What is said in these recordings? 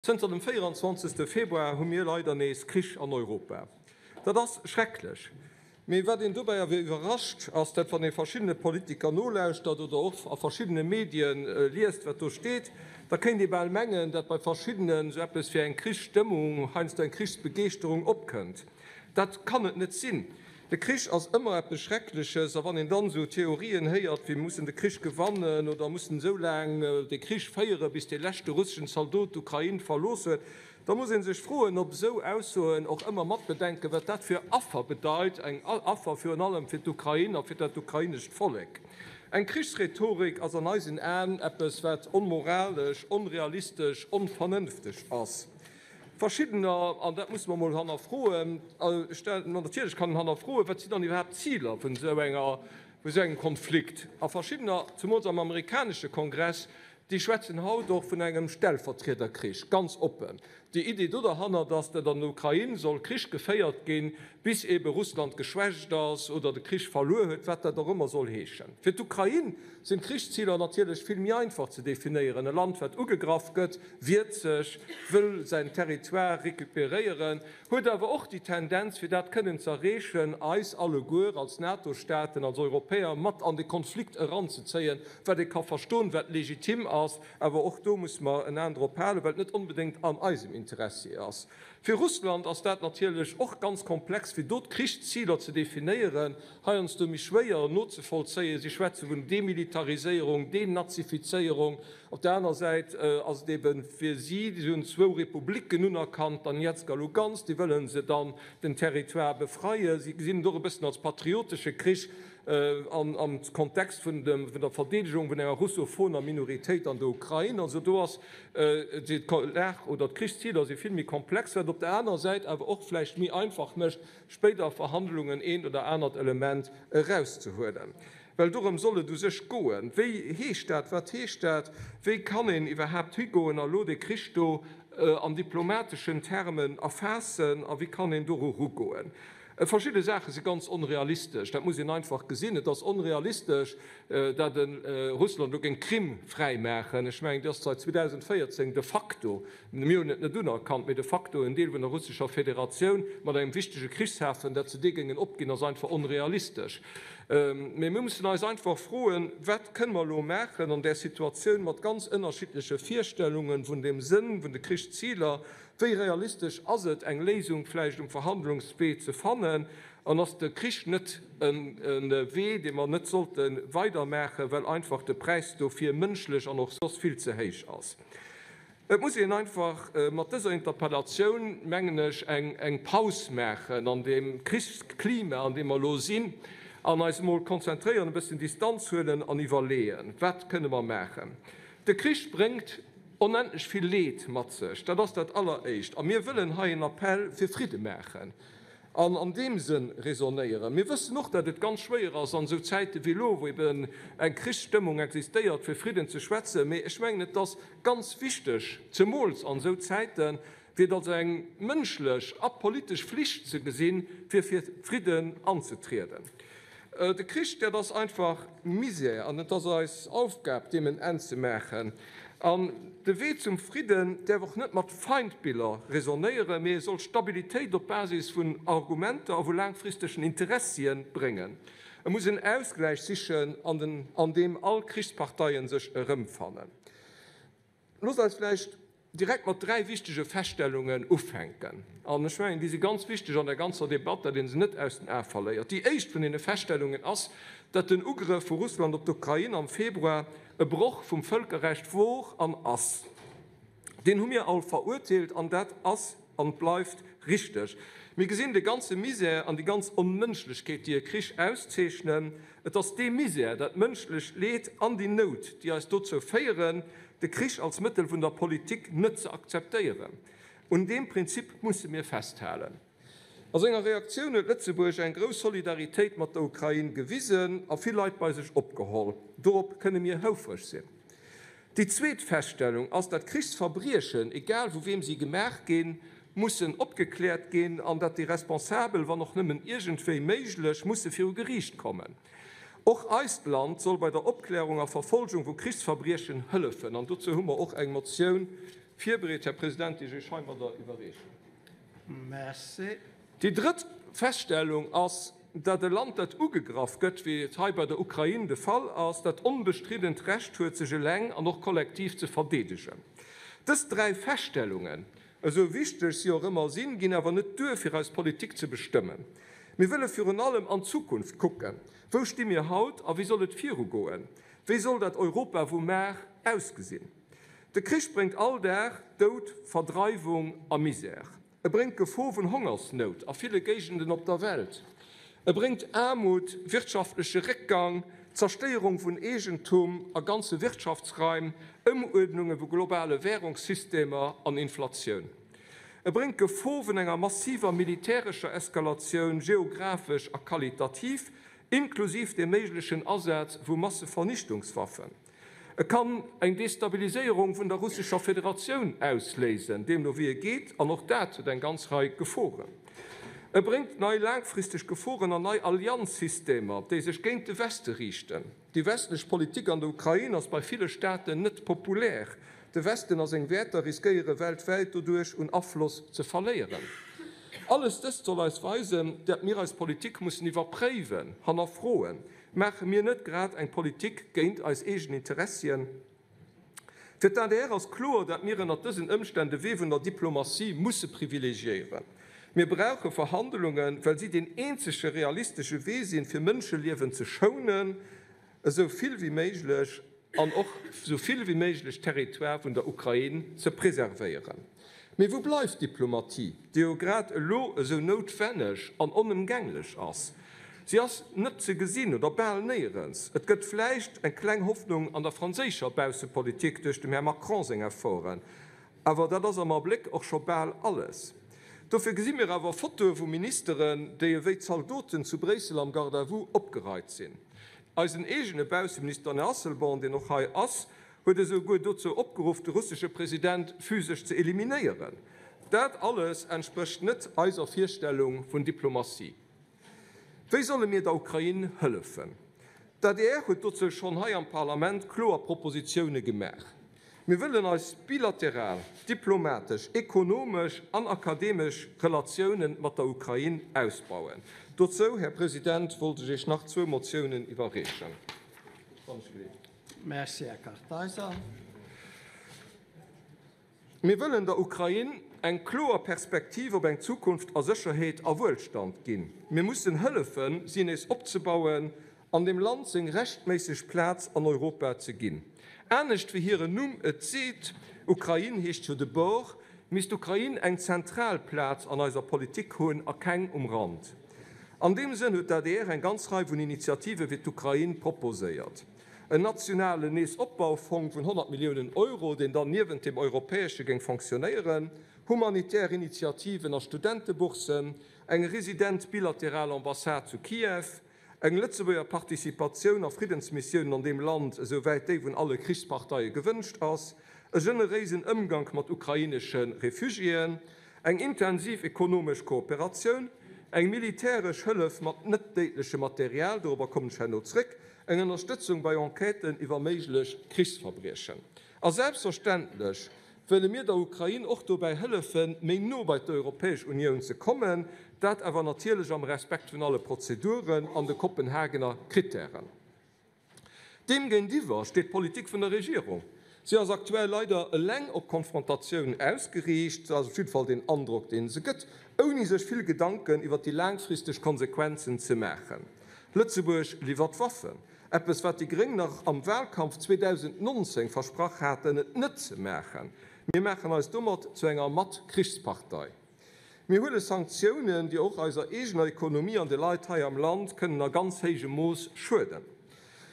Zënter dem 24. Februar hu mir leider nees Krich an Europa. Dat ass schrecklech. Mee wat een dobäi awer iwwerrascht, ass dat wann ee verschiddene Politiker nolauschtert oder och a verschiddene Medie liest, wat do steet, da kéint ee bal mengen, dat bei verschiddenen esou eppes wéi eng Krichsstëmmung, heiansdo eng Krichsbegeeschterung opkënnt. Dat kann et net sinn. De Krich ass ëmmer eppes Schreckleches, a wann een dann esou Theorien héiert wéi mir mussen de Krich gewannen oder mussen esou laang de Krich féiere bis dee leschte russeschen Zaldot d'Ukrain verlooss huet, da muss ee sech froen, ob esou Aussoen och ëmmer mat bedenken, wat dat fir Affer bedeit, eng Affer virun allem fir d'Ukrain a fir dat ukrainescht Vollek. Eng Krichsrhetorik ass an eisen Aen eppes, wat onmoralesch, onrealistesch, onvernënfteg ass. Verschiddener, an dat musse mer emol hannerfroen, natierlech kann een hannerfroen, wat sinn dann iwwerhaapt d'Ziler vun esou enger, vun esou engem Konflikt? A verschiddener, zemools am amerikanesche Kongress, déi schwätzen haut och vun engem Stellvertriederkrich, ganz oppen. Déi Idee do derhannert ass, datt an der Ukrain soll Krich geféiert ginn, bis eebe Russland geschwächt ass oder de Krich verluer huet, wat dat och ëmmer soll heeschen. Fir d'Ukrain sinn d'Krichsziler natierlech vill méi einfach ze definéieren, e Land, wat ugegraff gëtt, wiert sech, wëll säin Territoire recuperéieren, huet awer och déi Tendenz, fir dat kënnen z'erreechen, eis alleguer als NATO-Staaten, als Europäer mat an de Konflikt eranzezéien, wat ee ka verstoen, wat legitim ass, awer och do muss mer en An drop halen, well et net onbedéngt an eisem Interessi ass. Fir Russland ass dat natierlech och ganz komplex, fir do d'Krichsziler ze definéieren, heiansdo méi schwéier nozevollzéien. Si schwätze vun Demilitariséierung, Denazifizéierung. Op der aner Säit ass et ebe fir si, si hunn zwou Republicken unerkannt, Donezk a Lugansk, déi wëlle se dann den Territoire befreien. Si gesinn et och e bëssen als patriotesche Krich am Kontext vun der Verdeedegung vun enger russophoner Minoritéit an der Ukrain. Also do ass d'Lag oder d'Krichsziler si vill méi komplex, wat op der anerer Säit awer och vläicht méi einfach mécht, spéider a Verhandlungen eent oder anert Element erauszehuelen. Well dorëm soll et u sech goen. Wéi heescht dat? Wat heescht dat? Wéi kann een iwwerhaapt higoen a lo dee Krich do an diplomateschen Termen erfaassen a wéi kann een doru rugoen? Verschidde Saache si ganz onrealistesch, dat muss een einfach gesinn. Et ass onrealistesch, dat e Russland elo géing d'Krim fräimaachen. Ech mengen, déi ass seit 2014 de facto, mir hunn et net unerkannt, mee de facto en Deel vun der Russescher Federatioun mat engem wichtege Krichshafen. Dat se dee géingen opginn, ass einfach onrealistesch. Mee mir mussen eis einfach froen, Wat kënne mer elo maachen an där Situatioun mat ganz ënnerschiddleche Virstellunge vun dem Sënn vun de Krichsziler? Wéi realistesch ass et, eng Léisung vläicht um Verhandlungswee ze fannen? An ass de Krich net e Wee, dee mer net sollte weidermaachen, well einfach de Präis dofir mënschlech an och soss vill ze héich ass? Et muss een einfach mat dëser Interpellatioun, mengen ech, eng Paus maachen an deem Krichsklima, an deem mer elo sinn, an eis emol konzentréieren, e bëssen Distanz huelen an iwwerleeën, Wat kënne mer maachen? De Krich bréngt onendlech vill Leed mat sech, dat ass dat Alleréischt. A mir wëllen hei en Appell fir Fridde maachen. An an deem Sënn raisonnéieren. Mir wëssen och, datt et ganz schwéier ass an esou Zäite wéi elo, wou eben eng Krichsstëmmung existéiert, fir Fridden ze schwätzen. Mee ech mengen, et ass ganz wichteg, zemools an esou Zäiten, fir et als eng mënschlech a politesch Flicht ze gesinn, fir fir Fridden anzetrieden. De Krich, dat ass einfach Misär an et ass eis Aufgab, deem en Enn ze maachen. An de Wee zum Fridden däerf och net mat Feindbiller resonnéieren, mee e soll Stabilitéit op Basis vun Argumenter a vu laangfristegen Interessien bréngen. E muss en Ausgläich sichen, an deem all Krichsparteien sech erëmfannen. Loosst eis vläicht direkt mat dräi wichtege Feststellungen ufänken. An ech mengen, déi si ganz wichteg an der ganzer Debatt, datt ee se net aus den Ae verléiert. Déi éischt vun deene Feststellungen ass, datt den Ugrëff vu Russland op d'Ukrain am Februar e Broch vum Vëlkerrecht wor an ass. Deen hu mir all verurteelt an dat ass an bleift richteg. Mir gesinn de ganze Misär an déi ganz Onmënschlechkeet, déi e Krich auszeechnen. Et ass dee Misär, dat mënschlecht Leed an déi Nout, déi eis dozou féieren, de Krich als Mëttel vun der Politik net ze akzeptéieren. Un deem Prinzip musse mir festhalen. A senger Reaktioun huet Lëtzebuerg eng grouss Solidaritéit mat der Ukrain gewisen a vill Leit bei sech opgeholl. Dorop kënne mir houfreg sinn. Déi zweet Feststellung ass, dat Krichsverbriechen, egal vu weem si gemaach ginn, mussen opgekläert ginn an dat déi Responsabel, wann och nëmmen iergendwéi méiglech, musse viru Geriicht kommen. Och eist Land soll bei der Opklärung a Verfolgung vu Krichsverbriechen hëllefen an dozou hu mer och eng Motioun. virbereet, Här President, déi ech Iech heimadder iwwerreechen. Merci. Déi drëtt Feststellung ass, datt e Land, dat ugegraff gëtt, wéi et hei bei der Ukrain de Fall ass, dat onbestriddent Recht huet, sech eleng an och kollektiv ze verdeedegen. Dës dräi Feststellungen, esou wichteg si och ëmmer sinn, ginn awer net duer, fir eis Politik ze bestëmmen. Mir wëlle virun allem an d'Zukunft kucken. Wou sti mir haut a wéi soll et virugoen? Wéi soll dat Europa vu mar ausgesinn? De Krich bréngt all Dag Doud, Verdreiwung a Misär. E bréngt d'Gefor vun Hongersnout a ville Géigenden op der Welt. E bréngt Aarmut, wirtschaftleche Réckgang, Zerstéierung vun Eegentum a ganze Wirtschaftsraim, Ëmuerdnunge vu globale Wärungssystemer an Inflatioun. E bréngt d'Gefor vun enger massiver militärescher Eskalatioun, geographesch a qualitativ, inklusiv dem méiglechen Asaz vu Massevernichtungswaffen. E kann eng Destabiliséierung vun der Russescher Federatioun ausléisen, deemno wéi e geet, an och dat huet eng ganz Rei Geforen. E bréngt nei laangfristeg Geforen an nei Allianzsystemer, déi sech géint de Weste riichten. Déi westlech Politik an der Ukrain ass bei ville Staaten net populär. De Westen a seng Wäerter riskéiere weltwäit doduerch un Afloss ze verléieren. Alles dëst soll eis weisen, dat mir eis Politik mussen iwwerpréiwen, hannerfroen. Maache mir net grad eng Politik géint eis eegen Interessien? Fir d'ADR ass kloer, dat mir ënnert dësen Ëmstänn de Wee vun der Diplomatie musse privilegiéieren. Mir brauche Verhandlungen, well si deen eenzege realistesche Wee sinn, fir Mënscheliewen ze schounen, esou vill wéi méiglech, an och esou vill wéi méiglech Territoire vun der Ukrain ze preservéieren. Mee wou bleift d'Diplomatie, déi jo grad elo esou noutwenneg an onëmgänglech ass? Si ass net ze gesinn oder bal néierens. Et gëtt vläicht eng kleng Hoffnung an der franséischer Baussepolitik duerch dem Här Macron seng Efforten, awer dat ass am Abléck och scho bal alles. Dofir gesi mir awer Fotoe vu Ministeren, déi ewéi Zaldoten zu Bréissel am Garde-à-vous opgereit sinn. Eisen eegene Bausseminister, den Här Asselborn, deen och hei ass, huet esou guer dozou opgeruff, de russesche President physesch ze eliminéieren. Dat alles entsprécht net eiser Virstellung vun Diplomatie. Wéi solle mir der Ukrain hëllefen? D'adr huet dozou schonn hei am Parlament kloer Propositioune gemaach. Mir wëllen eis bilateral, diplomatesch, ekonomesch an akademesch Relatioune mat der Ukrain ausbauen. Dozou, Här President, wollt ech Iech nach zwou Motiounen iwwerreechen. Merci, Här Kartheiser. Mir wëllen der Ukrain eng kloer Perspektiv op eng Zukunft a Sécherheet a Wuelstand ginn. Mir mussen hëllefen, si nees opzebauen an dem Land seng rechtméisseg Plaz an Europa ze ginn. Anescht wéi hiren Numm et seet, Ukrain heescht jo de Bord, misst d'Ukrain eng zentral Plaz an eiser Politik hunn a keng um Rand. An deem Sënn huet d'ADR eng ganz Rei vun Initiative fir d'Ukrain proposéiert. En nationalen Neesopbaufong vun 100 Milliounen Euro, deen dann niewent deem europäesche géing fonctionnéieren, humanitär Initiativen a Studentebourssen, eng resident bilateral Ambassade zu Kiew, Eng Lëtzebuerger Participatioun a Friddensmissiounen an deem Land, esou wäit déi vun alle Krichsparteie gewënscht ass, e generéisen Ëmgank mat ukrainesche Refugiéen, eng intensiv ekonomesch Kooperatioun, eng militäresch Hëllef mat net-déidlechem Material, dorobber kommen ech herno zréck, eng Ënnerstëtzung bei Enquêten iwwer méiglech Krichsverbriechen. A selbstverständlech wëlle mir der Ukrain och dobäi hëllefen, méi no bei d'Europäesch Unioun ze kommen, dat awer natierlech am Respekt vun alle Prozeduren an de Kopenhagener Krittären. Deem géintiwwer steet d'Politik vun der Regierung. Si ass aktuell leider eleng op Konfrontatioun ausgeriicht, dat ass op jidde Fall deen Androck, dee se gëtt, ouni sech vill Gedanken iwwer déi laangfristeg Konsequenzen ze maachen. Lëtzebuerg liwwert Waffen. Eppes, wat déi Gréng nach am Wahlkampf 2019 versprach haten, et net ze maachen. Mir maachen eis domat zu enger Mat-Krichspartei. Mir huele Sanktiounen, déi och eiser eegener Ekonomie an de Leit hei am Land kënnen a ganz héijem Mooss schueden.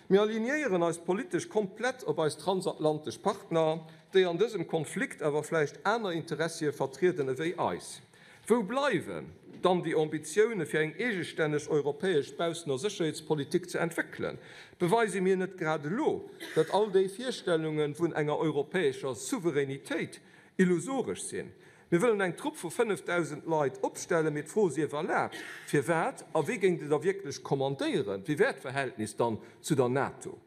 Mir alignéieren eis politesch komplett op eis transatlantesch Partner, déi an dësem Konflikt awer vläicht aner Interessie vertrieden ewéi eis. Wou bleiwen dann déi Ambitioune fir eng eegestänneg europäesch Baussen a Sécherheetspolitik ze entwéckelen? Beweise mir net grad elo, datt all déi Virstellunge vun enger europäescher Souveränitéit illusoresch sinn? Mir wëllen eng Trupp vu 5.000 Leit opstellen, mee d'Fro sief erlaabt, Firwat a wie géing se da wierklech kommandéieren? Wéi wär d'Verhältnis dann zu der NATO?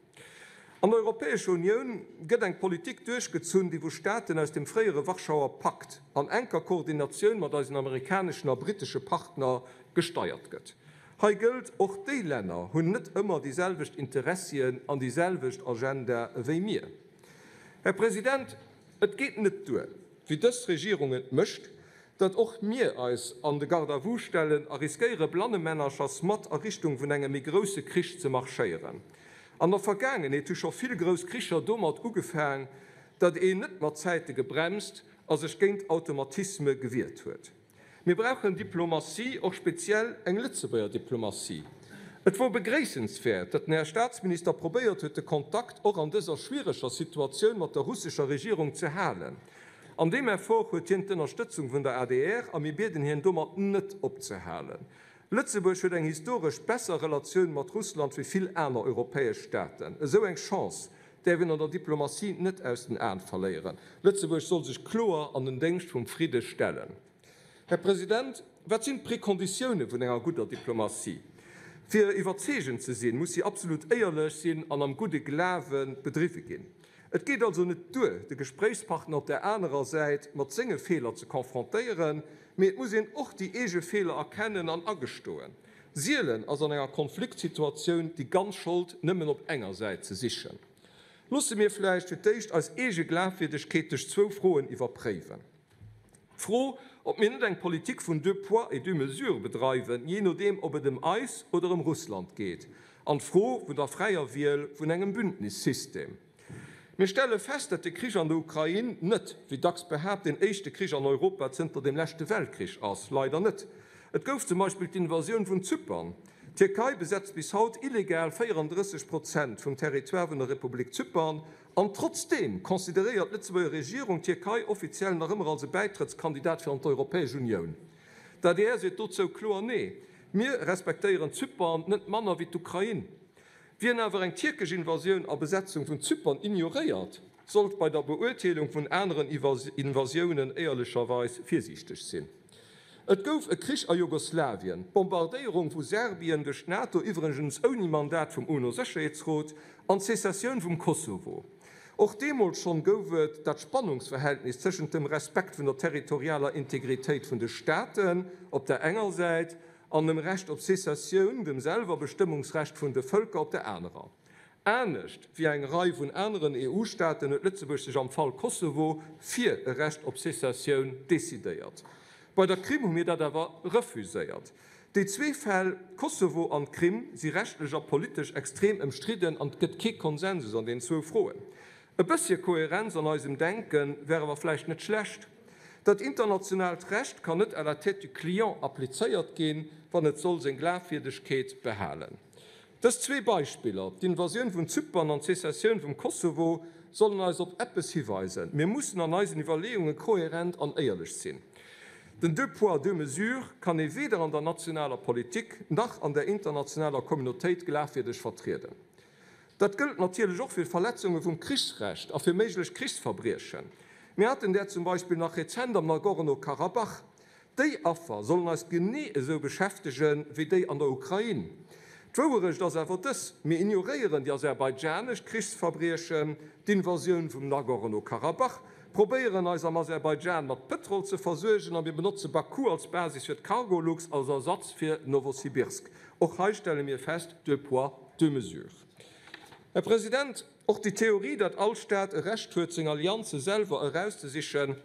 An der Europäescher Unioun gëtt eng Politik duerchgezunn, déi vu Staaten aus dem fréiere Warschauer Pakt an enker Koordinatioun mat eisen amerikaneschen a brittesche Partner gesteiert gëtt. Hei gëllt, Och déi Länner hunn net ëmmer déi selwecht Interessien an déi selwecht Agenda ewéi mir. Här President, et geet net duer, wéi dës Regierung et mécht, datt och mir eis an de Garde-à-vous stellen a riskéiere blannemännerchers mat a Richtung vun engem méi grousse Krich ze marschéieren. An der Vergaangenheet hu scho vill grouss Kricher domat ugefaang, datt een net mat Zäite gebremst a sech géint Automatisme gewiert huet. Mir brauchen Diplomatie, och speziell eng Lëtzebuerger Diplomatie. Et wor begréissenswäert, datt den Här Staatsminister probéiert huet, de Kontakt och an dëser schwiereger Situatioun mat der russescher Regierung ze halen. An deem Effort huet hien d'Ënnerstëtzung vun der adr a mir bieden hien domat net opzehalen. Lëtzebuerg huet eng historesch besser Relatioun mat Russland wéi vill aner europäesch Staaten. Esou eng Chance däerf een an der Diplomatie net aus den Aen verléieren. Lëtzebuerg soll sech kloer an den Déngscht vum Fridde stellen. Här President, wat sinn d'Prekonditioune vun enger gudder Diplomatie? Fir iwwerzeegend ze sinn, muss si absolut éierlech sinn an am gudde Glawe bedriwwe ginn. Et geet also net duer, de Gespréichspartner op där anerer Säit mat senge Feeler ze confrontéieren, mee et muss een och déi eege Feeler erkennen an agestoen. Sielen ass an enger Konfliktsituatioun déi ganz Schold nëmmen op enger Säit ze sichen. Loosse mir vläicht fir d'éischt eis eege Glafwierdegkeet duerch zwou Froen iwwerpréiwen. D'Fro, ob mir net eng Politik vun deux poids et deux mesures bedreiwen, jee nodeem ob et ëm eis oder ëm Russland geet, an d'Fro vun der fräier Wiel vun engem Bündnissystem. Mir stelle fest, datt de Krich an der Ukrain net, wéi dacks behaapt, deen éischte Krich an Europa zënter dem leschte Weltkrich ass. Leider net. Et gouf zum Beispill d'Invasioun vun Zypern. D'Tierkei besetzt bis haut illegal 34 Prozent vum Territoire vun der Republik Zypern An trotzdeem consideréiert d'Lëtzebuerger Regierung d'Tierkei offiziell nach ëmmer als e Bäitrëttskandidat fir an d'Europäesch Unioun. D'adr seet dozou kloer Nee. Mir respektéieren Zypern net manner wéi d'Ukrain. Wien awer eng tierkesch Invasioun a Besetzung vun Zypern ignoréiert, sollt bei der Beurteelung vun aneren Invasiounen éierlecherweis virsiichteg sinn. Et gouf e Krich a Jugoslawien, d'Bombardéierung vu Serbien duerch d'NATO, iwwregens ouni Mandat vum UNO-Sécherheetsrot, an d'Sezessioun vum Kosovo. Och deemools schonn gouf et dat Spannungsverhältnis tëschent dem Respekt vun der territorialer Integritéit vun de Staaten op der enger Säit an dem Recht op Sezessioun, dem Selwerbestëmmungsrecht vun de Vëlker op der anerer. Anescht wéi eng Rei vun aneren EU-Staaten huet Lëtzebuerg sech am Fall Kosovo fir e Recht op Sezessioun decidéiert. Bei der Krim hu mir dat awer refuséiert. Déi zwee Fäll, Kosovo an d'Krim, si rechtlech a politesch extrem ëmstridden an et gëtt kee Konsensus an den zwou Froen. E bëssche Koherenz an eisem Denke wär awer vläicht net schlecht. Dat internationaalt Recht kann net à la tête du client applizéiert ginn, wann et soll seng Glafwierdegkeet behalen. Dës zwee Beispiller, d'Invasioun vun Zypern an d'Sezessioun vum Kosovo, sollen eis op eppes hiweisen, Mir mussen an eisen Iwwerleeunge kohärent an éierlech sinn. Den deux poids, deux mesures kann ee weder an der nationaler Politik nach an der internationaler Communautéit glafwierdeg vertrieden. Dat gëllt natierlech och fir Verletzunge vum Krichsrecht a fir méiglech Krichsverbriechen. Mir haten där zum Beispill nach rezent am Nagorno-Karabach. Déi Affer sollen eis genee esou beschäftege wéi déi an der Ukrain. D'Wouerecht ass awer dës, Mir ignoréieren déi aserbaidschanesch Krichsverbriechen, d'Invasioun vum Nagorno-Karabach, probéieren eis am Aserbaidschan mat Pëtrol ze versuergen a mir benotze Baku als Basis fir d'Cargolux als Ersatz fir Nowosibirsk. Och hei stelle mir fest, deux poids, deux mesures. Här President, och déi Theorie, datt all Staat e Recht huet, seng Allianze selwer erauszesichen,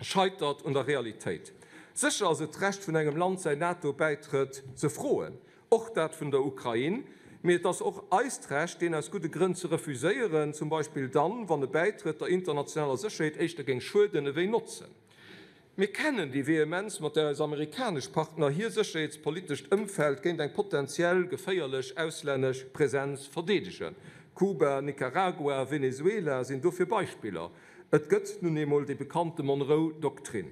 scheitert un der Realitéit. Sécher ass et d'Recht vun engem Land säin NATO-Bäitrëtt ze froen, och dat vun der Ukrain, mee et ass och eist Recht, deen aus gudde Grënn ze refuséieren, zum Beispill dann, wann e Bäitrëtt der internationaler Sécherheet éischter géing schueden ewéi notzen. Mir kennen déi Vehemenz, mat där eis amerikanesch Partner hir sécherheetspolitescht Ëmfeld géint eng potentiell geféierlech auslännesch Presenz verdeedegen. Kuba, Nicaragua, Venezuela sinn dofir Beispiller. Et gëtt nun eemol déi bekannte Monroe-Doktrin.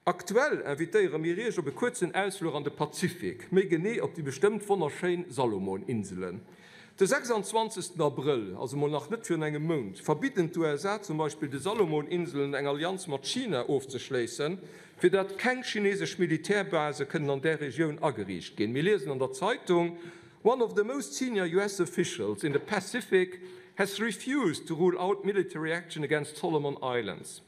Aktuell invitéiere mir Iech op e kuerzen Ausfluch an de Pazifik, méi genee op déi bestëmmt wonnerschéin Salomon-Inselen. De 26 Abrëll, also mol nach net virun engem Mount, verbidden d'USA zum Beispill de Salomon-Inselen eng Allianz mat China ofzeschléissen, fir dat keng chinesesch Militärbase kënnen an där Regioun ageriicht ginn. Mir liesen an der Zeitung, One of the most senior US officials in the Pacific. has refused to rule out military action against Solomon Islands.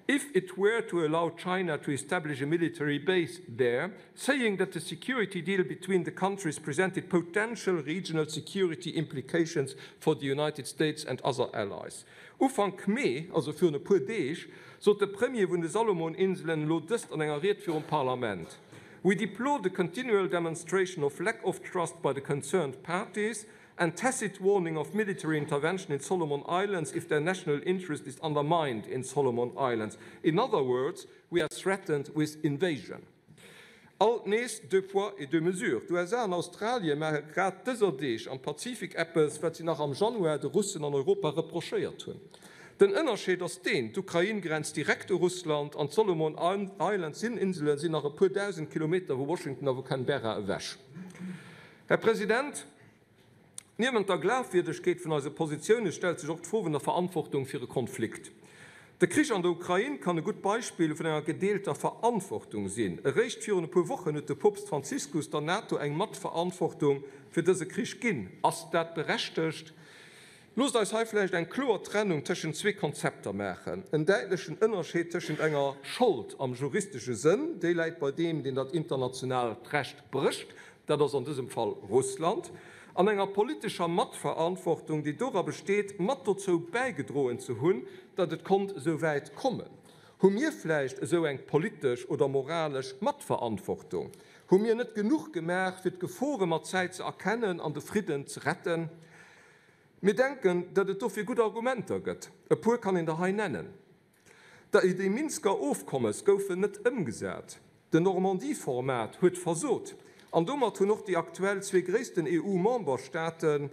If it were to allow China to establish a military base there, saying that the security deal between the countries presented potential regional security implications for the United States and other allies. Ufank Mee, also virun e puer Deeg, sot de Premier vun de Salomon-Inselen elo dëst an enger Ried virum Parlament, We deplore the continual demonstration of lack of trust by the concerned parties and tacit warning of military intervention in Solomon Islands if their national interest is undermined in Solomon Islands. In other words, we are threatened with invasion. Alt nees deux poids et deux mesures. D'USA an Australie maache grad dëser Deeg am Pazifik eppes, wat si nach am Januar de Russen an Europa reprochéiert hunn. Den Ënnerscheed ass deen, D'Ukrain grenzt direkt u Russland an d'Solomon Islands sinn Insele sinn nach e puer dausend Kilometer vu Washington a vu Canberra ewech. Här President, Niewent der Glafwierdegkeet vun eise Positioune stellt sech och d'Fro vun der Verantwortung fir e Konflikt. De Krich an der Ukrain kann e gutt Beispill vun enger gedeelter Verantwortung sinn. Eréischt virun e puer Wochen huet de Poopst Franziskus der NATO eng Matverantwortung fir dëse Krich ginn. Ass dat berechtegt? Loosst eis hei vläicht eng kloer Trennung tëschent zwee Konzepter maachen, en däitlechen Ënnerscheed tëschent enger Schold am juristesche Sënn, déi läit bei deem, deen dat internationaalt Recht brécht, dat ass an dësem Fall Russland, an enger politescher Matverantwortung, déi dora besteet, mat dozou bäigedroen ze hunn, datt et konnt esou wäit kommen. Hu mir vläicht esou eng politesch oder moralesch Matverantwortung? Hu mir net genuch gemaach, fir d'Gefore mat Zäit ze erkennen an de Fridden ze retten? Mir denken, datt et dofir gutt Argumenter gëtt. E puer kann een der hei nennen. Déi Minsker Ofkommes goufen net ëmgesat, den Normandie-Format huet versot an domat hunn och déi aktuell zwee gréissten EU-Memberstaaten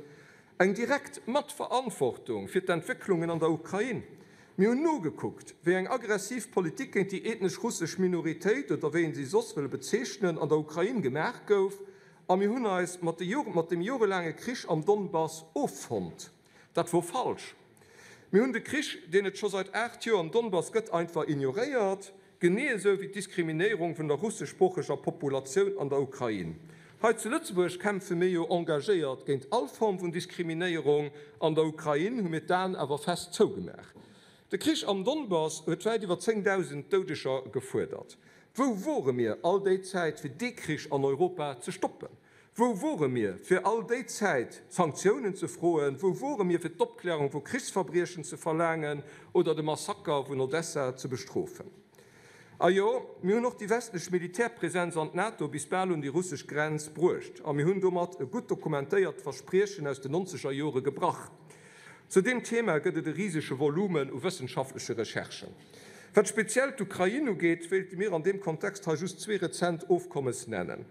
eng direkt Matverantwortung fir d'Entwécklungen an der Ukrain. Mir hunn nogekuckt, wéi eng aggressiv Politik géint déi ethnesch russesch Minoritéit, oder wéi een si soss wëll bezeechnen, an der Ukrain gemaach gouf. A mir hunn eis mat dem jorelaange Krich am Donbass offonnt. Dat wor falsch. Mir hunn de Krich, deen et scho seit 8 Joer am Donbass gëtt, einfach ignoréiert, genee esou wéi d'Diskriminéierung vun der russeschsproocheger Populatioun an der Ukrain. Hei zu Lëtzebuerg kämpfe mir jo engagéiert géint all Form vun Diskriminéierung. An der Ukrain hu mir d'Aen awer fest zougemaach. De Krich am Donbass huet wäit iwwer 10.000 Doudeger gefuerdert. Wou wore mir all déi Zäit, fir dee Krich an Europa ze stoppen? Wou wore mir, fir all déi Zäit Sanktiounen ze froen? Wou wore mir, fir d'Opklärung vu Krichsverbriechen ze verlaangen oder de Massaker vun Odessa ze bestrofen? A jo, mir hunn och déi westlech Militärpräsenz an d'NATO bis bal un déi russesch Grenz bruecht a mir hunn domat e gutt dokumentéiert Verspriechen aus den nonzeger Jore gebrach. Zu deem Thema gëtt et e risege Volumen u wëssenschaftleche Recherchen. Wat speziell d'Ukrain ugeet, wéilte mir an deem Kontext hei just zwee rezent Ofkommes nennen.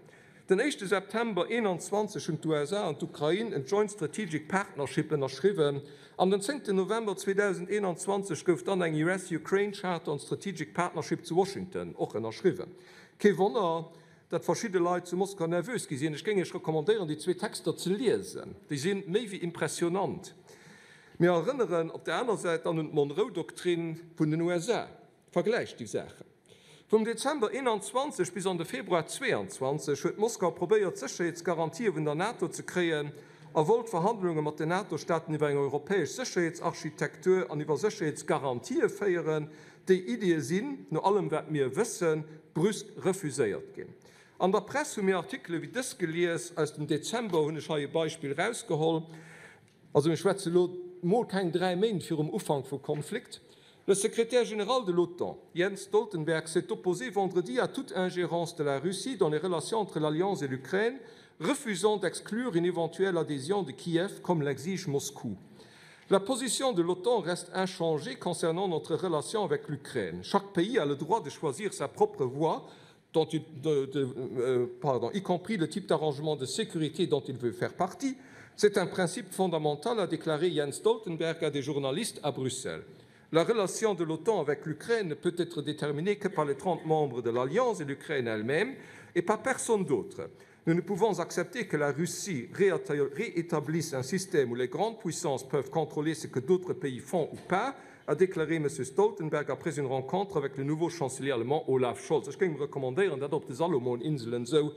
Den éischte September 21 hunn d'USA an d'Ukrain en Joint Strategic Partnership ënnerschriwwen an den zéngten November 2021 gouf dann eng US-Ukraine Charter on Strategic Partnership zu Washington och ënnerschriwwen. Kee Wonner, datt verschidde Leit zu Moskau nervös gi sinn. Ech géing Iech recommandéieren, déi zwee Texter ze liesen. Déi si méi wéi impressionant. Mir erënneren op der aner Säit dann un d'Monroe-Doktrin vun den USA. Vergläicht déi Saachen. Vum Dezember 21 bis an de Februar 22 huet Moskau probéiert, Sécherheetsgarantië vun der NATO ze kréien a wollt Verhandlunge mat den NATO-Staaten iwwer eng europäesch Sécherheetsarchitektur an iwwer Sécherheetsgarantië féieren. Déi Iddie sinn, no allem wat mir wëssen, brüsk refuséiert ginn. An der Press hu mir Artikele wéi dës gelies, aus dem Dezember hunn ech hei e Beispill erausgeholl, Also mir schwätze lo mol keng 3 Méint virum Ufank vum Konflikt. Le secrétaire général de l'OTAN, Jens Stoltenberg, s'est opposé vendredi à toute ingérence de la Russie dans les relations entre l'Alliance et l'Ukraine, refusant d'exclure une éventuelle adhésion de Kiev comme l'exige Moscou. La position de l'OTAN reste inchangée concernant notre relation avec l'Ukraine. Chaque pays a le droit de choisir sa propre voie, dont il, de, de, euh, pardon, y compris le type d'arrangement de sécurité dont il veut faire partie. C'est un principe fondamental, a déclaré Jens Stoltenberg à des journalistes à Bruxelles. La relation de l'OTAN avec l'Ukraine ne peut être déterminée que par les 30 membres de l'Alliance et l'Ukraine elle-même et par personne d'autre. Nous ne pouvons accepter que la Russie réétablisse un système où les grandes puissances peuvent contrôler ce que d'autres pays font ou pas, a déclaré M. Stoltenberg après une rencontre avec le nouveau chancelier allemand Olaf Scholz. Ech géing recommandéieren, dat op de Salomon-Inselen esou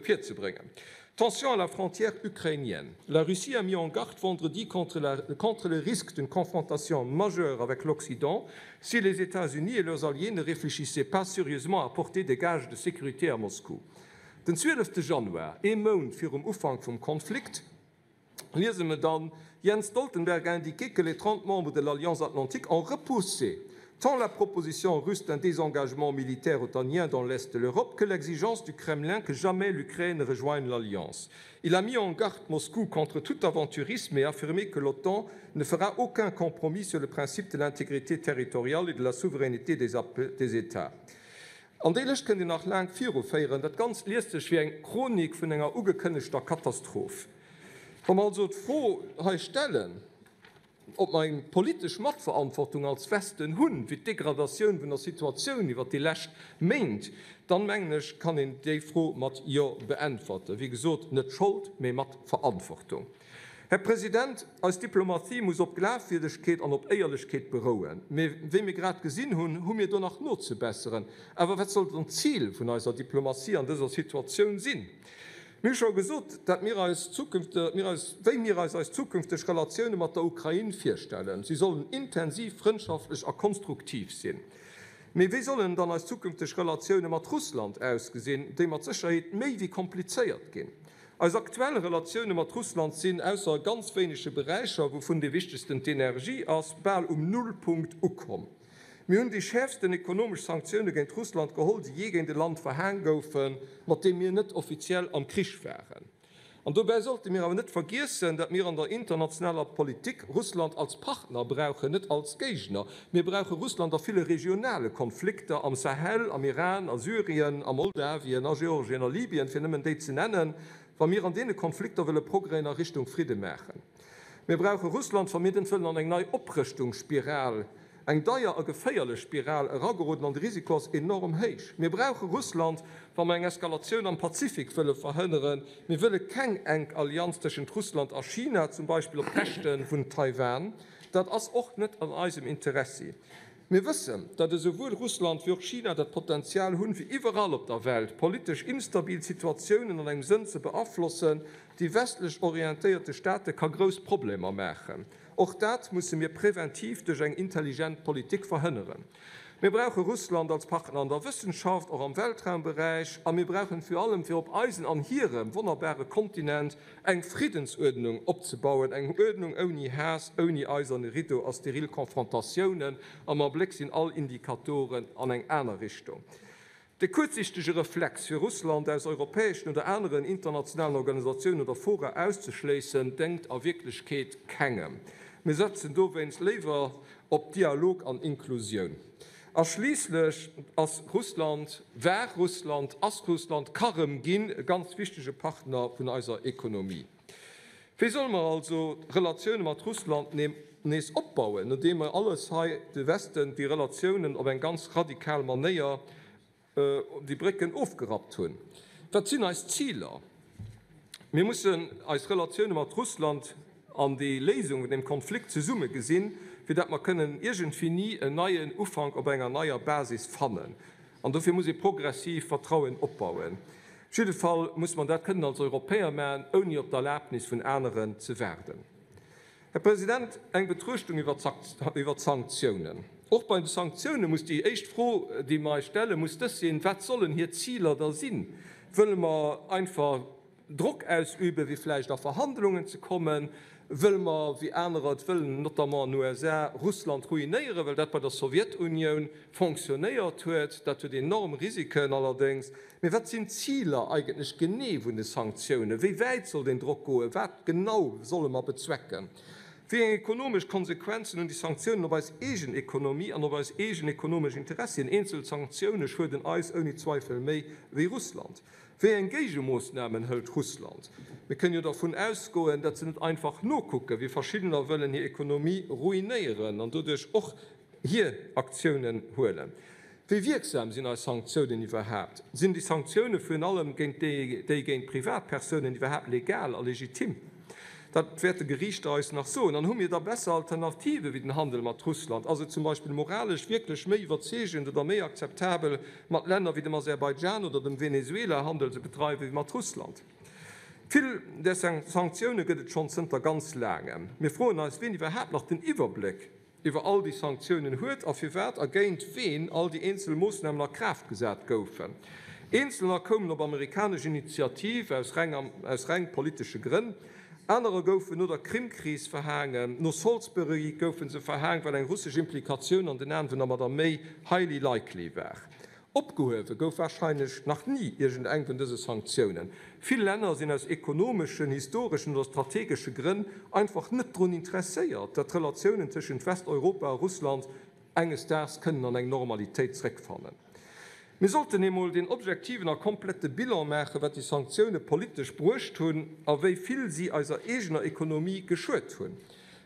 virzebréngen. Tension à la frontière ukrainienne. La Russie a mis en garde vendredi contre, la, contre le risque d'une confrontation majeure avec l'Occident si les États-Unis et leurs alliés ne réfléchissaient pas sérieusement à porter des gages de sécurité à Moscou. Den 12. Januar, ee Mount virum Ufank vum Konflikt, liese mer dann, Jens Stoltenberg a indiqué que les 30 membres de l'Alliance atlantique ont repoussé tant la proposition russe d'un désengagement militaire otanien dans l'Est de l'Europe que l'exigence du Kremlin que jamais l'Ukraine ne rejoigne l'Alliance. Il a mis en garde Moscou contre tout aventurisme et affirmé que l'OTAN ne fera aucun compromis sur le principe de l'intégrité territoriale et de la souveraineté des, des États. An déi Lëscht kënnt een nach laang viruféieren. Dat Ganzt liest sech wéi eng Chronik vun enger ugekënnegter Katastroph. Wa mer also d'Fro hei stellen, ob mer eng politesch Matverantwortung als Westen hunn fir d'Degradatioun vun der Situatioun iwwert déi lescht Méint, dann, mengen ech, kann een déi Fro mat Jo beäntwerten. Wéi gesot, net Schold, mee mat Verantwortung. Här President, eis Diplomatie muss op Glafwierdegkeet an op Éierlechkeet berouen. Mee wéi mir grad gesinn hunn, hu mir do nach nozebesseren. Awer wat soll dann d'Zil vun eiser Diplomatie an dëser Situatioun sinn? Mir hu scho gesot, dat mir eis wéi mir eis eis zukünfteg Relatioune mat der Ukrain virstellen. Si sollen intensiv, frëndschaftlech a konstruktiv sinn. Mee wéi sollen dann eis zukünfteg Relatioune mat Russland ausgesinn, déi mat Sécherheet méi wéi komplizéiert ginn? Eis aktuell Relatioune mat Russland sinn, ausser a ganz wéinege Beräicher, wouvun dee wichtegsten d'Energie ass, bal um Nullpunkt ukomm. Mir hunn déi schäerfsten ekonomesch Sanktioune géint Russland geholl, déi jee géint e Land verhaang goufen, mat deem mir net offiziell am Krich waren. An dobäi sollte mir awer net vergiessen, datt mir an der internationaler Politik Russland als Partner brauchen, net als Géigner. Mir brauche Russland a ville regionale Konflikter, am Sahel, am Iran, a Syrien, a Moldawien, a Georgien, a Libyen, fir nëmmen déi ze nennen, wa mir an deene Konflikter wëlle Progrèsen a Richtung Fridde maachen. Mir brauche Russland, wa mir net wëllen an eng nei Oprëschtungsspiral, eng deier a geféierlech Spiral, erageroden, an de Risiko ass enorm héich. Mir brauche Russland, wa mer eng Eskalatioun am Pazifik wëlle verhënneren. Mir wëlle keng enk Allianz tëschent Russland a China, zum Beispill op Käschte vun Taiwan. Dat ass och net an eisem Interessi. Mir wëssen, datt esouwuel Russland wéi och China dat Potenzial hunn, fir iwwerall op der Welt politesch instabil Situatiounen an engem Sënn ze beaflossen, déi westlech orientéierte Staate ka grouss Problemer maachen. Och dat musse mir preventiv duerch eng intelligent Politik verhënneren. Mir brauche Russland als Partner an der Wëssenschaft, och am Weltraumberäich, a mir brauchen et virun allem, fir op eisen an hirem wonnerbare Kontinent eng Friddensuerdnung opzebauen, eng Uerdnung ouni Haass, ouni eiserne Rideau a steril Konfrontatiounen. Am Abléck sinn all Indikatoren an eng aner Richtung. De kuerzsichtege Reflex, fir Russland aus europäeschen oder aneren internationalen Organisatiounen oder Fora auszeschléissen, déngt a Wierklechkeet kengem. Mir setzen dowéinst léiwer op Dialog an Inklusioun. A schliisslech ass Russland, war Russland, ass Russland, ka rëm ginn, e ganz wichtege Partner vun eiser Ekonomie. Wéi solle mer also d'Relatioune mat Russland nees opbauen, nodeem mer alles hei, de Westen, déi Relatiounen op eng ganz radikal Manéier, déi Brécken ofgerappt hunn? Wat sinn eis Ziler? Mir mussen eis Relatioune mat Russland an déi Léisung vun deem Konflikt zesumme gesinn, fir dat mer kënnen iergendwéini en neien Ufank op enger neier Basis fannen. An dofir muss ee progressiv Vertrauen opbauen. Op jidde Fall muss mer dat kënnen als Europäer maachen, ouni op d'Erlaabnis vun aneren ze waarden. Här President, eng Betruechtung iwwer d'Sanktiounen. Och bei de Sanktioune muss déi éischt Fro, déi mer eis stellen, muss dës sinn, Wat sollen hir Ziler da sinn? Wëlle mer einfach Drock ausüben, fir vläicht a Verhandlungen ze kommen? Wëlle mer, wéi anerer et wëllen, notamment an USA, Russland ruinéieren, well dat bei der Sowjetunioun fonctionnéiert huet? Dat huet enorm Risiken allerdéngs. Mee wat sinn d'Ziler eigentlech genee vun de Sanktiounen? Wéi wäit soll deen Drock goen? Wat genau solle mer bezwecken? Wéi eng ekonomesch Konsequenzen hunn déi Sanktiounen op eis eegen Ekonomie an op eis eegen ekonomesch Interessien? Eenzel Sanktioune schueden eis ouni Zweifel méi wéi Russland. Wéi eng Géigemoossnamen hëlt Russland? Mir kënnen jo dervun ausgoen, datt se net einfach nokucken, wéi verschiddener wëllen hir Ekonomie ruinéieren an doduerch och hir Aktiounen huelen. Wéi wierksam sinn eis Sanktiounen iwwerhaapt? Sinn déi Sanktioune virun allem géint déi géint Privatpersounen iwwerhaapt legal a legitim? Dat wäerte Geriichter eis nach soen. An hu mir da besser Alternative wéi den Handel mat Russland? Ass et zum Beispill moralesch wierklech méi iwwerzeegend oder méi akzeptabel, mat Länner wéi dem Aserbaidschan oder dem Venezuela Handel ze bedreiwen, wéi mat Russland? Vill där Sanktioune gëtt et schonn zënter ganz laangem. Mir froen eis, wien iwwerhaapt nach den Iwwerbléck iwwer all déi Sanktiounen huet a firwat a géint ween all déi eenzel Moossnamen a Kraaft gesat goufen. Eenzelner koumen op amerikanesch Initiativ aus reng politesche Grënn, anerer goufen no der Krim-Kris verhaangen, no Salisbury goufe se verhaang, well eng russesch Implikatioun an den Aen vun der Madame May highly likely war. Opgehuewe gouf warscheinlech nach ni iergendeng vun dëse Sanktiounen. Vill Länner sinn aus ekonomeschen, historeschen oder strategesche Grënn einfach net drun interesséiert, datt d'Relatiounen tëschent Westeuropa a Russland enges Daags kënnen an eng Normalitéit zréckfannen. Mir sollten emol deen objektiven a komplette Bilan maachen, wat déi Sanktioune politesch bruecht hunn a wéi vill si eiser eegener Ekonomie geschuet hunn.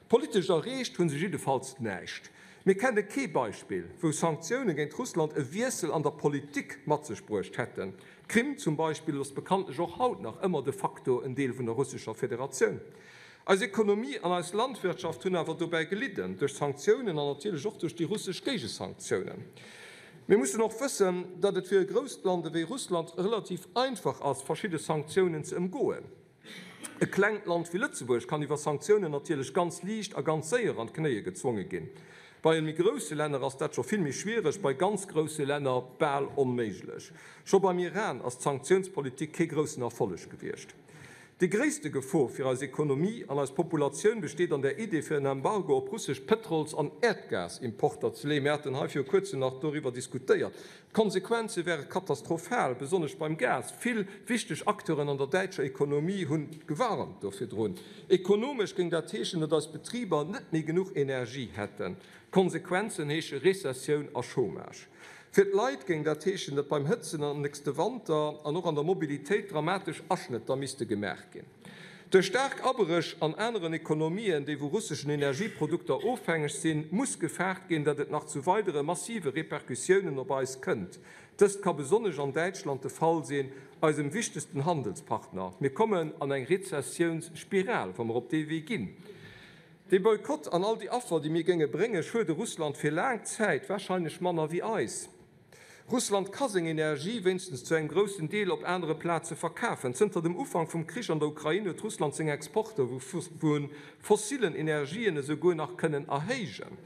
Politesch erreecht hu se jiddefalls näischt. Mir kenne kee Beispill, wou Sanktioune géint Russland e Wiessel an der Politik mat sech bruecht hätten. D'Krim zum Beispill ass bekanntlech och haut nach ëmmer de facto en Deel vun der Russescher Federatioun. Eis Ekonomie an eis Landwirtschaft hunn awer dobäi gelidden, duerch d'Sanktiounen an natierlech och duerch déi russesch Géigesanktiounen. Mir mussen och wëssen, datt et fir e grousst Land ewéi Russland relativ einfach ass, verschidde Sanktiounen ze ëmgoen. E klengt Land wéi Lëtzebuerg kann iwwer Sanktiounen natierlech ganz liicht a ganz séier an d'Knéie gezwonge ginn. Bei méi grousse Länner ass dat scho vill méi schwiereg, bei ganz grousse Länner bal onméiglech. Scho beim Iran ass d'Sanktiounspolitik kee groussen Erfolleg gewiescht. Déi gréisste Gefor fir eis Ekonomie an eis Populatioun besteet an der Idee fir en Embargo op russesch Pëtrols an Äerdgasimporter ze leeën. Mir haten hei viru kuerzem nach doriwwer diskutéiert. D'Konsequenze wäre katastrophal, besonnesch beim Gas. Vill wichteg Acteuren an der däitscher Ekonomie hunn gewarnt do virdrun. Ekonomesch géing dat heeschen, datt eis Betriber net méi genuch Energie hätten. D'Konsequenzen heesche Rezessioun a Chômage. Fir d'Leit géing dat heeschen, datt beim Hëtzen am nächste Wanter an och an der Mobilitéit dramatesch Aschnëtter misste gemaach ginn. Duerch staark Abréch an aneren Ekonomien, déi vu russeschen Energieprodukter ofhängeg sinn, muss gefaart ginn, datt et nach zu weidere massive Repercussiounen op eis kënnt. Dëst ka besonnesch an Däitschland de Fall sinn, eisem wichtegsten Handelspartner. Mir kommen an eng Rezessiounsspiral, wa mer op dee Wee ginn. Dee Boykott an all déi Affer, déi mir géinge bréngen, schuede Russland fir laang Zäit warscheinlech manner wéi eis. Russland ka seng Energie wéinstens zu engem groussen Deel op anere Plaze verkafen. Zënter dem Ufank vum Krich an der Ukrain huet Russland seng Exporter vu fossillen Energien esouguer nach kënnen erhéijen.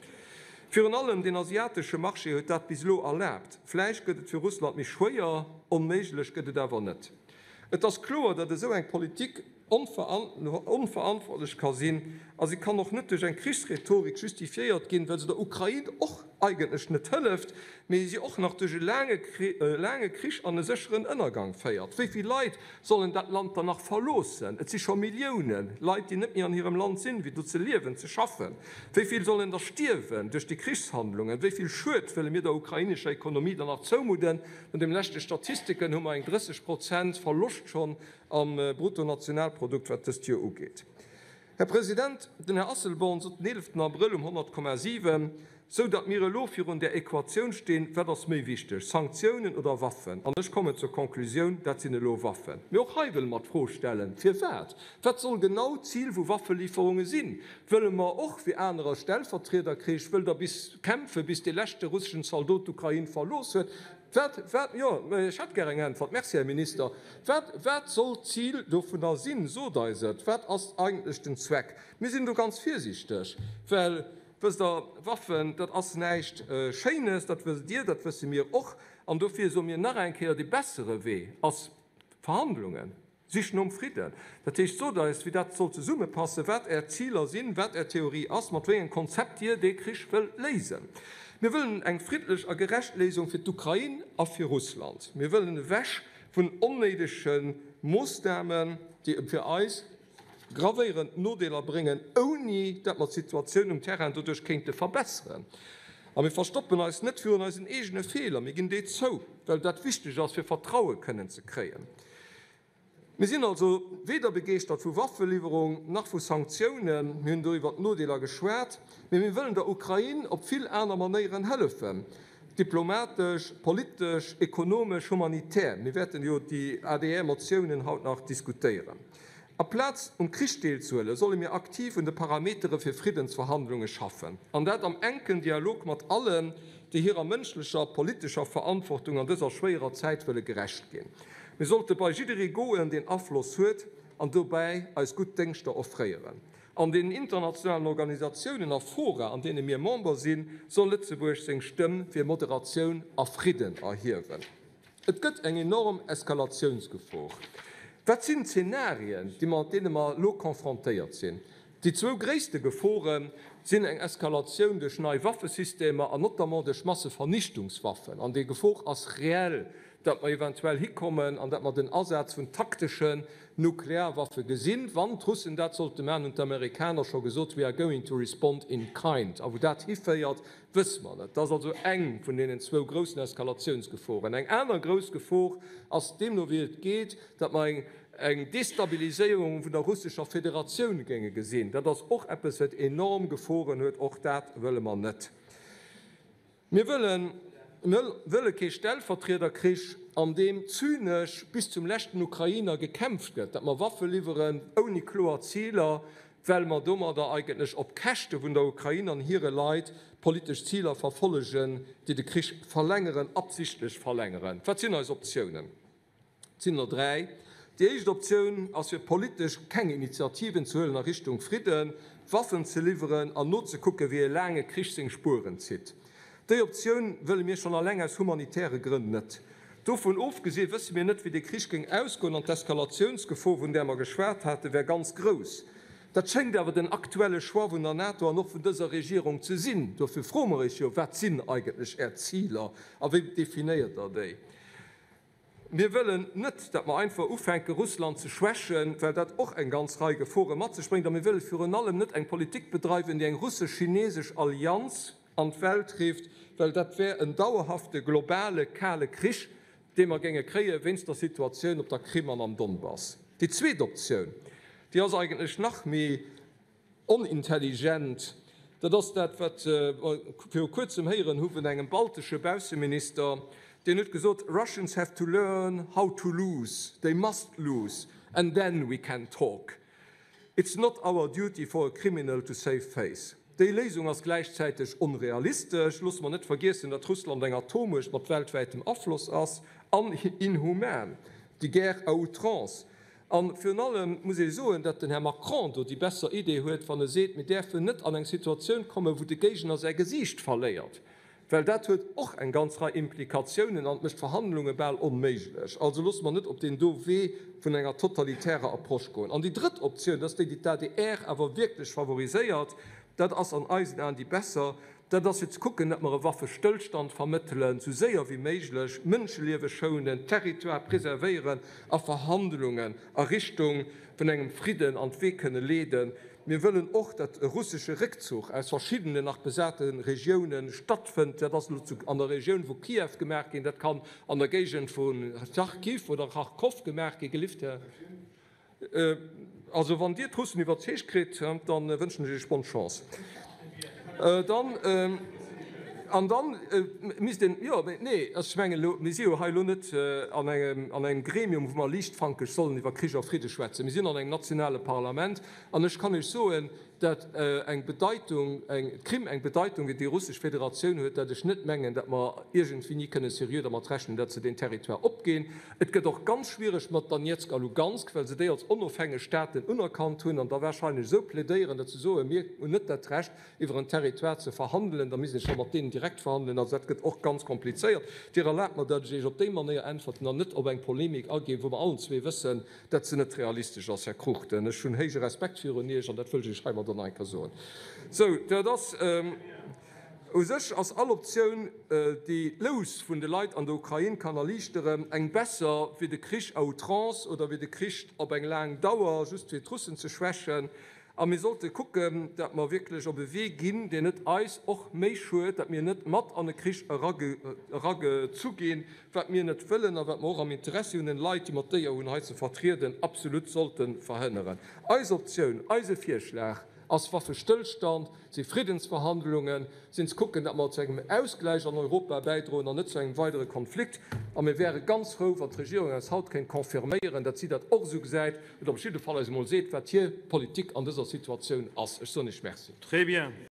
Virun allem den asiatesche Marché huet dat bis elo erlaabt. Vläicht gëtt et fir Russland méi schwéier, onméiglech gëtt et awer net. Et ass kloer, datt esou eng Politik onverantwortlech ka sinn a si kann och net duerch eng Krichsrhetorik justifiéiert ginn, well se der Ukrain och eigentlech net hëlleft, mee si och nach duerch e laange Krich an e sécheren Ënnergang féiert. Wéi vill Leit sollen dat Land dann nach verloossen? Et si scho Millioune Leit, déi net méi an hirem Land sinn, fir do ze liewen, ze schaffen. Wéi vill sollen der stierwen duerch déi Krichshandlungen? Wéi vill Schued wëlle mir der ukrainescher Ekonomie dann nach zoumudden? No de leschte Statistiken hu mer eng 30 Prozent Verloscht schonn am Bruttonationalprodukt, wat dëst Joer ugeet. Här President, den Här Asselborn sot den 11 Abrëll um 100,7, sou datt mir elo virun där Equatioun stinn, Wat ass méi wichteg, Sanktiounen oder Waffen? An ech kommen zur Konklusioun, dat sinn elo Waffen. Mee och hei wëlle mer d'Fro stellen, Firwat? Wat soll genau d'Zil vu Waffeliwwerunge sinn? Wëlle mer och, wéi anerer, Stellvertriederkrich? Wëllt Der bis kämpfen, bis dee leschte russeschen Zaldot d'Ukrain verlooss huet? Wat, wat, jo, ech hätt gär eng Äntwert. Merci, Här Minister. Wat, wat soll d'Zil dovunner sinn? Sot eis et. Wat ass eigentlech den Zweck? Mir sinn do ganz virsiichteg, well, wësst Der, Waffen, dat ass näischt Schéines, dat wësst Dir, dat wësse mir och. An dofir soe mir nach eng Kéier, dee bessere Wee ass Verhandlungen. Sich nom Fridden. Dat heescht, sot eis, wéi dat soll zesummepassen, wat Är Ziler sinn, wat Är Theorie ass, mat wéi engem Konzept Dir dee Krich wëllt léisen. Mir wëllen eng friddlech a gerecht Léisung fir d'Ukrain a fir Russland. Mir wëllen ewech vun onnéidege Moossnamen, déi fir eis gravéierend Nodeeler bréngen, ouni dat mer d'Situatioun um Terrain doduerch kéinte verbesseren. A mir verstoppen eis net virun eisen eegene Feeler, mir ginn déi zou, well dat wichteg ass, fir Vertraue kënnen ze kréien. Mir sinn also weder begeeschtert vu Waffeliwwerung nach vu Sanktiounen, mir hunn do iwwert d'Nodeeler geschwat, mee mir wëllen der Ukrain op vill aner Manéieren hëllefen, diplomatesch, politesch, ekonomesch, humanitär. Mir wäerten jo déi ADR-Motiounen haut nach diskutéieren. Aplaz um Krich deelzehuelen, solle mir aktiv un de Parametere fir Friddensverhandlunge schaffen, an dat am enken Dialog mat allen, déi hirer mënschlecher a politescher Verantwortung an dëser schwéierer Zäit wëlle gerecht ginn. Mir sollte bei jidderee goen, deen Afloss huet. an dobäi eis gutt Déngschter offréieren. An deenen internationalen Organisatiounen a Fora, an deene mir Member sinn, soll Lëtzebuerg seng Stëmm fir Moderatioun a Fridden erhiewen. Et gëtt eng enorm Eskalatiounsgefor. Wat sinn d'Zenarien, déi mat deene mer elo confrontéiert sinn? Déi zwou gréisste Gefore sinn eng Eskalatioun duerch nei Waffesystemer an notamment duerch Massevernichtungswaffen. An déi Gefor ass reell, datt mer eventuell hikommen an datt mer den Asaz vun takteschen Nuklearwaffe gesinn. Wann d'Russen dat sollte maachen, hunn d'Amerikaner scho gesot, we are going to respond in kind. A wou dat hiféiert, wësse mer net. Dat ass also eng vun deenen zwou groussen Eskalatiounsgeforen. Eng aner grouss Gefor ass deemno wéi et geet, datt mer eng eng Destabiliséierung vun der Russescher Federatioun géinge gesinn. Dat ass och eppes, wat enorm Geforen huet. Och dat wëlle mer net. Mir wëllen, mir wëlle kee Stellvertriederkrich, an deem zynesch bis zum leschten Ukrainer gekämpft gëtt, datt mer Waffe liwweren ouni kloer Ziler, well mer domadder eigentlech op Käschte vun der Ukrain an hire Leit politesch Ziler verfollegen, déi de Krich verlängeren, absichtlech verlängeren. Wat sinn eis Optiounen? Et sinn der dräi. Déi éischt Optioun ass fir politesch keng Initiativen ze huelen a Richtung Fridden, Waffen ze liwweren an nozekucken, wéi e laange Krich seng Spueren zitt. Déi Optioun wëlle mir schonn alleng aus humanitäre Grënn net. Dovun ofgesi wësse mir net, wéi dee Krich géing ausgoen an d'Eskalatiounsgefor, vun där mer geschwat haten, wär ganz grouss. Dat schéngt awer den aktuelle Choix vun der NATO an och vun dëser Regierung ze sinn. Dofir froe mer Iech jo, Wat sinn eigentlech Är Ziler a wéi definéiert Der déi? Mir wëllen net, datt mer einfach ufänke Russland ze schwächen, well dat och eng ganz Rei Gefore mat sech bréngt. A mir wëlle virun allem net eng Politik bedreiwen, déi eng russesch-chinesesch Allianz an d'Welt rifft, well dat wär en dauerhafte globale Kale Krich, dee mer géinge kréie wéinst der Situatioun op der Krim an am Donbass. Déi zweet Optioun, déi ass eigentlech nach méi Onintelligent, dat ass dat, wat mer viru Kuerzem héieren hu vun engem baltesche Bausseminister, deen huet gesot, Russians have to learn how to lose, they must lose, and then we can talk. It's not our duty for a criminal to save face. Déi Léisung ass gläichzäiteg onrealistesch, loosse mer net vergiessen, datt Russland eng Atommuecht mat weltwäitem Afloss ass, an inhuman, déi Guerre à outrance. A virun allem muss ee soen, datt den Här Macron do déi besser Idee huet, wann e seet, mir däerfen net an eng Situatioun kommen, wou de Géigner säi Gesiicht verléiert, well dat huet och eng ganz Rei Implikatiounen an et mécht Verhandlunge bal onméiglech. Also loosse mer net op deen do Wee vun enger totalitärer Approche goen. An déi drëtt Optioun, dat ass déi, déi d'ADR awer wierklech favoriséiert, dat ass an eisen Aen déi besser, Dat ass fir ze kucken, datt mer e Waffestëllstand vermëttelen, esou séier wéi méiglech, Mënscheliewe schounen, Territoire preservéieren a Verhandlungen a Richtung vun engem Fridden an d'Wee kënne leeden. Mir wëllen och, datt e russesche Réckzuch aus verschiddenen nach besate Regioune stattfënnt. Dat ass elo an der Regioun vu Kiew gemaach ginn, dat kann an der Géigend vu Charkiw oder Charkow gemaach ginn. Gelift Här. Also wann Dir d'Russen iwwerzeegt kritt, dann wënschen ech Iech bonne Chance. Dann, an dann misst een, jo, mee nee, also ech mengen elo, mir si jo hei elo net an engem, an engem Gremium, wou mer liichtfankeg sollen iwwer Krich a Fridde schwätzen. Mir sinn an engem nationale Parlament an ech kann Iech soen, dat eng Bedeitung, eng, d'Krim eng Bedeitung fir déi Russesch Federatioun huet, dat ech net mengen, dat mer iergendwéini kënne seriö dermat rechnen, dat se deen Territoire opginn. Et gëtt och ganz schwiereg mat Donezk a Lugansk, well se déi als onofhängeg Staaten unerkannt hunn an da wahrscheinlech esou plädéieren, dat se soen, mir hunn net dat Recht, iwwer en Territoire ze verhandelen, da misst ee scho mat deenen direkt verhandelen. Also dat gëtt och ganz komplizéiert. Dir erlaabt mer, dat ech Iech op déi Manéier äntwerten an net op eng Polemik aginn, wou mer allen zwee wëssen, Dat se net realistesch ass, Här Cruchten. Ech hunn héije Respekt virun Iech an dat wëll ech Iech heimadder nach eng Kéier soen. Sou, dat ass, u sech ass all Optioun, déi d'Lous vun de Leit an der Ukrain kann erliichteren, eng besser wéi de Krich à outrance oder wéi de Krich op eng laang Dauer, just fir d'Russen ze schwächen. A mir sollte kucken, datt mer wierklech op e Wee ginn, deen net eis och méi schued, datt mir net mat an e Krich eragezu ginn, wat mir net wëllen a wat mer och am Interessi vun den Leit, déi mer d'Éier hunn hei ze vertrieden, absolut sollte verhënneren. Eis Optioun, eise Virschlag ass Waffestëllstand, si Friddensverhandlungen, sinn ze kucken, datt mer zu engem Ausgläich an Europa bäidroen an net zu engem weidere Konflikt. A mir wäre ganz frou, wann d'Regierung eis haut kéint confirméieren, datt si dat och esou gesäit oder op jidde Fall eis emol seet, wat hir Politik an dëser Situatioun ass. Ech soen Iech Merci. Très bien.